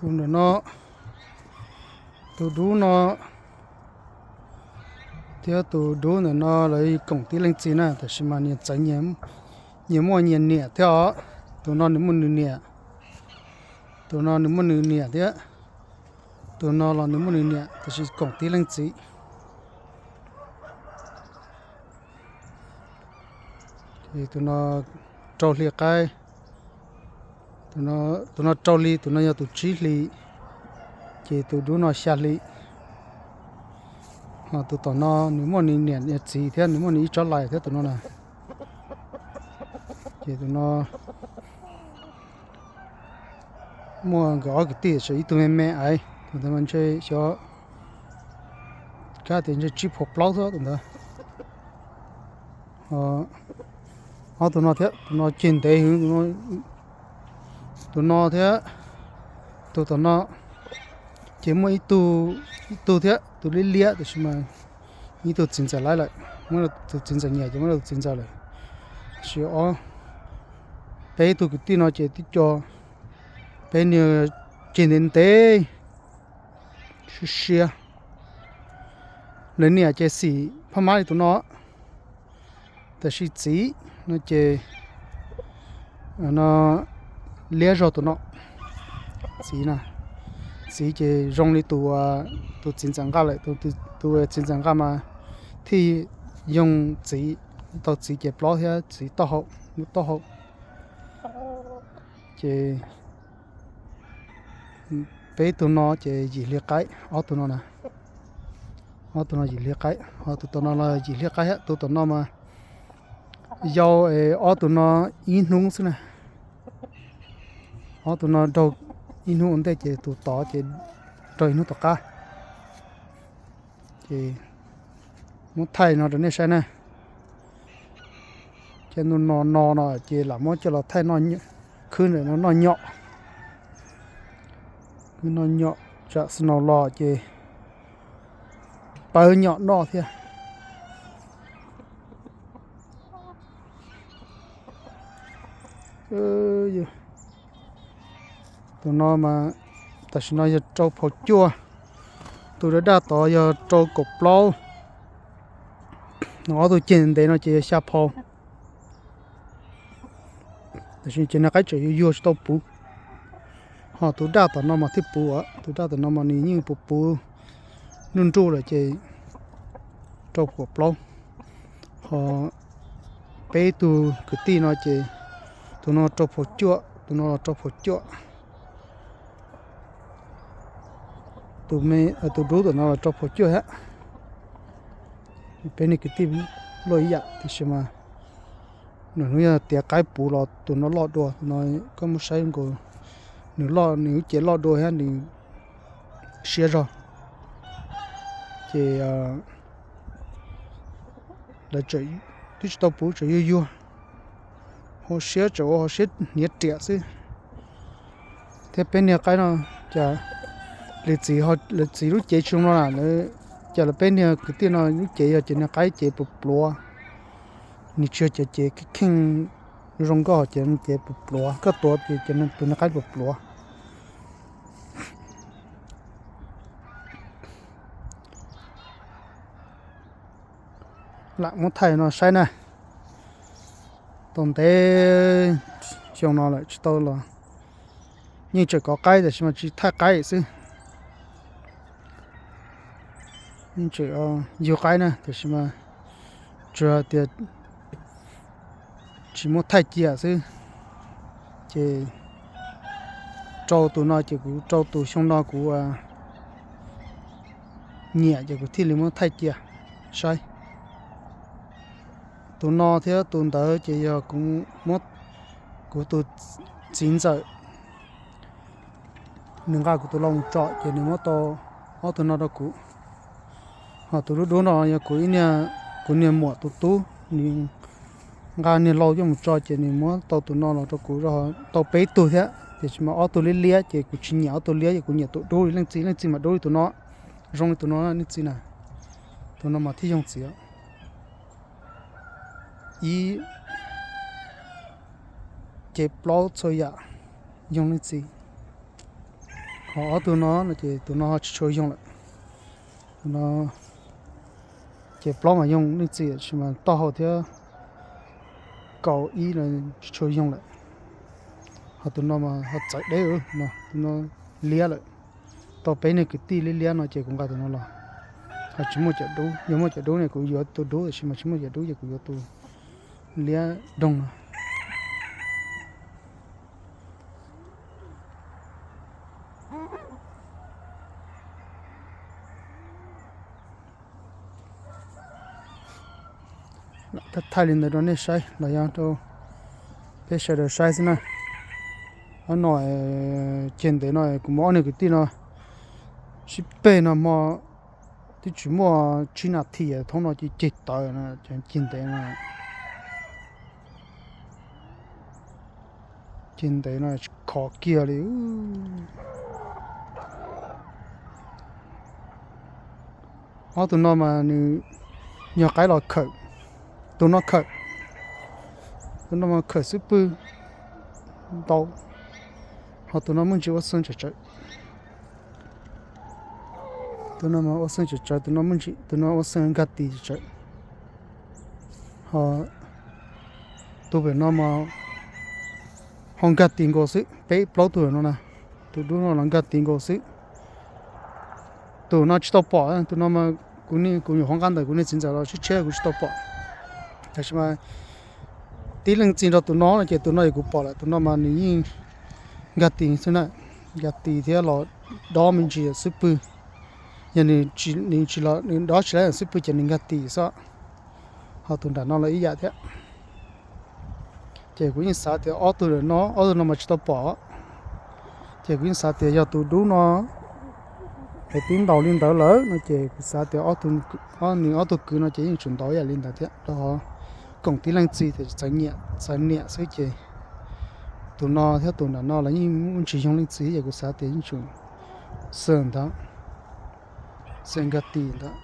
Tus ntawm no, tus dub no thiab tus dub ntawm no lawv koom tib leej txiv na, tab sis mas nyias txawv, nyias muaj nyias niam thiab os. Tus no nws muaj nws niam, tus no nws muaj nws niam thiab, tus no los nws muaj nws niam tab sis koom tib leej txiv. Ces tus no rau hli qaib, tus no rau hli, tus no yog tus tsib hli, ces tus dub no xya hli. Ho tus tom no nws muaj nws niam nws txiv thiab nws muaj nws ib tsob lais thiab tus no na. Ces tus no muaj nkawd ob kwv tij, ib tug me me aiv, tus ntawd mas ntshe xyov, kab tias ntshe tsib puas plaub xwb tus ntawd. Ob tug no thiab, tus no ceg ntev heev, tus no thiab, tus tom no ces muaj ib tug, ib tug thiab, tus liab liab tab sis mas ib tug txiv ntxawm laib lawm, muab tus txiv ntxawm nyiam ces muab tus txiv ntxawm lawm. Tab sis ob, peb ib tug kwv tij no ces twb co, peb niag ceg ntev ntev siab siab. Lawv niam ces xim phaj mab li tus no, tab sis txiv no ces no liab zog tus no. Txiv na, txiv ces zoo li tus, tus txiv ntxawm nqa lawm, tus txiv ntxawm nqa mas thiaj yoog txiv, tau txiv ces plaub thiab txiv taub hau, lub taub hau. Ces peb tug no ces yim hli qaib, ob tug no na, ob tug no yim hli qaib, ho tus tom no los yim hli qaib thiab, tus tom no mas yau ob tug no ib hnub xwb na. Ob tug no raug ib hnub ua ntej ces tus tod ces raug ib hnub tom qab. Ces muab thaij no rau nej saib na. Ces ntu no no no ces lam muab coj los thaij khwb ntawm no noj nyom. Khwb noj nyom, tsam snow los ces pawv nyom noj thiab. Tus no mas tam sim no yog rau phau cuaj, tus daj daj tod yog rau kaum plaub, ob tug ceg ntev no ces yog xya phau. Tab sis ces niag qaib tseem yuag yuag tsis tau puv, ho tus daj tom no mas thiaj puv, tus daj tom no mas nws yeej puv puv nruj nruj lawm ces rau kaum plaub. Ho peb tug kwv tij no ces tus no rau phau cuaj, tus no los rau phau cuaj, tus dub tom no los rau phau cuaj thiab. Peb niag kwv tij luaj ib yam tiam sis mas nws hnub yog tiav qaib puv los tus no loj dua, tus no koj muab saib nkaus, nws loj, nws lub cev loj dua thiab nws siab zog. Ces lawv twb tsis tau puv, tseem yuag yuag, hauv siab tseem ua hauv siab hniav riam xwb. Thiab peb niag qaib no cas lawv txiv, lawv txiv lub cev tsis zoo no na, cas lawv peb niag kwv tij no lub cev yog ces niag qaib cev pluav pluav, nws tsis yog cov cev kheej zoo nkauj, ces cev pluav pluav, koj tuav ces tus niag qaib pluav pluav. Lam muab thaij no saib na. Tau ntev xyoo no lawm tsis tau los, yeej tseem kov qaib tab sis mas tsis thaij qaib xwb. Yeej tseem yug qaib na tab sis mas tsuas tias tsis muab thaij cia xwb. Ces rau tus no ces kuv rau tus xyoo no kuv nyiam ces kuv thiaj li muab thaij cia saib. Tus no thiab tus ntawd ces yog kuv, kuv tus txiv ntxawm, nws nqa kuv tus lau mus tso ces nws muab tau ob tug no rau kuv. Ho tus dub dub no yog kuv ib niag, kuv niag muam tus tub, nws nqa niag lau coj mus tso ces nws muab tau tus no los rau kuv, tau peb tug thiab tiam sis mas ob tug liab liab ces kuv tsis nyiam ob tug liab, ces kuv nyiam tus dub li leej txiv, leej txiv mas dub li tus no, zoo li tus no leej txiv na. Tus no mas thiaj yoog txiv. Ib cev plaub txhua yam yoog leej txiv. Ho ob tug no no ces tus no tsis tshua yoog lawm. Tus no ces plaub mas yoog leej txiv, tab sis mas taub hau thiab kaus ib no tsis tshua yoog lawm. Ho tus no mas ho txawv deb no, tus no liab lawm. Tau peb niag kwv tij liab liab no ces kuv nqa tus no los. Ho tsis muaj cov dub, yog muaj cov dub ne kuv yuav tus dub, tab sis mas tsis muaj cov dub ces kuv yuav tus liab doog no. Thaij li ntawd rau nej saib los yog rau peb sawv daws saib xwb na. Ob no ceg ntev no kuv muab ob niag kwv tij no sib peg no hmo twb tsis muaj tsib nas this thoob no ces ceg tawv no, ceg ntev no. Ceg ntev no khov kiag li. Ob tug no mas nws yog qaib los khawm, tus no khawm, tus no mas khawm xub pwg ntau, ho tus no muaj ntsis ua xeej tsawv tsawv. Tus no mas ua xeej tsawv tsawv, tus no muaj ntsis, tus no ua xeej nkag tis tsawv tsawv. Ho tus pem no mas ho nkag tis nkaus xwb, peb plaub tug no na, tus dub no los nkag tis nkaus xwb. Tus no tsis tau pom, tus no mas kuv, kuv nyuam qhuav nqa ntawm kuv niag txiv ntxawm los tshiab tshiab kuv tsis tau pom. Tab sis mas tib leej txij nrog tus no no ces tus no kuv pom lawm, tus no mas nws yeej nkag tis xwb na, nkag tis thiab los dob me ntsis xub pwg. Yog nws tsis, nws tsis los, nws dob tsis laib xub pwg ces nws nkag tis xwb. Ho tus nram no los ib yam thiab. Ces kuv yeej xav tias ob tug no, ob tug no mas tsis tau pom. Ces kuv yeej xav tias yog tus dub no es twb ntaus li ntawd lawm no ces kuv xav tias nws ob tug kwv no ces yeej tseem ntaus ib yam li ntawd thiab rau qhov koom tib leej txij tias txawv nyiam, txawv niam xwb ces tus no thiab tus nram no los yeej muaj ntsis yoog leej txiv ces kuv xav tias yeej tseem xeej ntawd, xeej nkag tis ntawd.